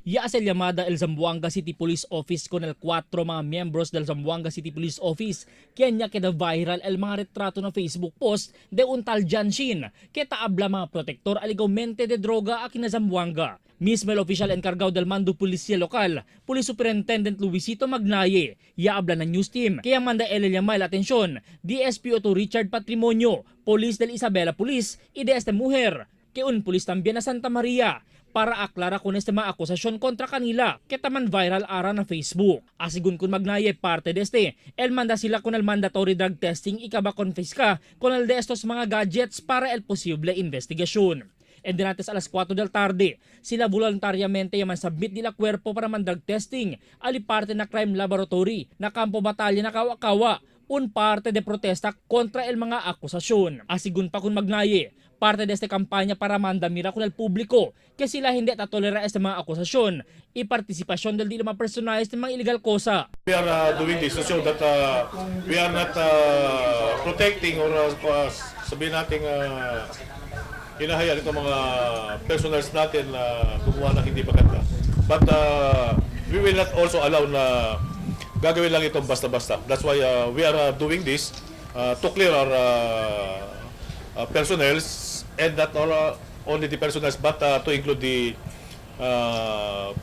Ya hace llamada el Zamboanga City Police Office con el cuatro mga miembros del Zamboanga City Police Office, quien ya queda viral el mga retrato na Facebook post de un tal Jan Shin que taabla mga protector aligaumente de droga aquí na Zamboanga. Mismo el oficial encargado del mando policía local, Police Superintendent Luisito Magnaye, ya habla ng news team. Kaya manda el llama la atención, DSPO2 Richard Patrimonio, Police del Isabela Police y de esta mujer, que un pulis también na Santa Maria para aklara kung este mga akusasyon kontra kanila que taman viral ara na Facebook. Asigun kun Magnaye, parte de este, el manda sila con el mandatory drug testing ikaba confisca con el de estos mga gadgets para el posible investigasyon. And then antes alas 4 del tarde, sila voluntariamente yaman submit nila cuerpo para man drug testing, ali parte na crime laboratory, na kampo batalya na kawa-kawa, un parte de protesta kontra el mga akusasyon. Asigun pa kun Magnaye, parte de esta kampanya para mandamira con el publiko que sila hindi tatolera este mga akusasyon y partisipasyon del di mga personahes ng mga illegal kosa. We are doing this to show that we are not protecting or sabihin natin hinahayaan itong mga personals natin na gumawa ng hindi maganda. But we will not also allow na gagawin lang itong basta-basta. That's why we are doing this to clear our personnels and not only the personnels but to include the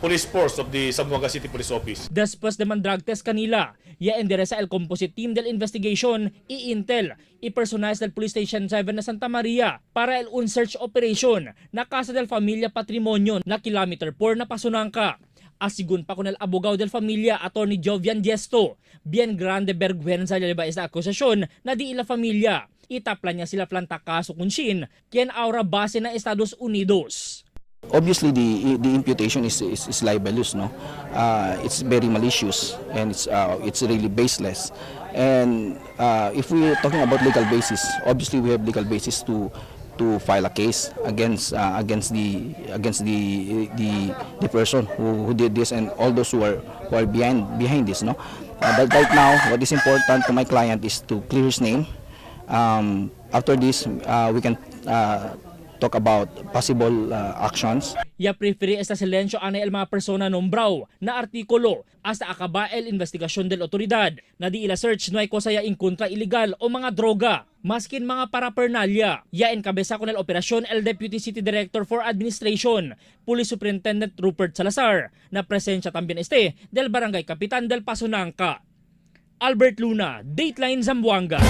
police force of the Zamboanga City Police Office. Después de man drug test kanila, ya endereza el composite team del investigation y Intel y personajes del Police Station 7 na Santa Maria para el un search operation na casa del familia Patrimonio na kilometer 4 na Pasonanca. Asigun pa con el abogado del familia, Attorney Jovian Diesto, bien grande vergüenza ba esta akusasyon na di ila familia. Itapla niya sila planta kaso kun Shin, quien ahora base na Estados Unidos. Obviously, the imputation is libelous, no? It's very malicious and it's really baseless. And if we're talking about legal basis, obviously we have legal basis to file a case against the person who did this and all those who are behind this, no? But right now, what is important to my client is to clear his name. After this, we can talk about possible actions. Ya preferi esta silencio ana el mga persona nombrao na artikulo hasta acaba el investigasyon del otoridad na di ila search no hay cosa ya inkontra ilegal o mga droga maskin mga paraphernalia. Ya enkabesa con el operasyon el Deputy City Director for Administration, Police Superintendent Rupert Salazar, na presensya también este del Barangay Kapitan del Pasonanca. Albert Luna, Dateline Zamboanga.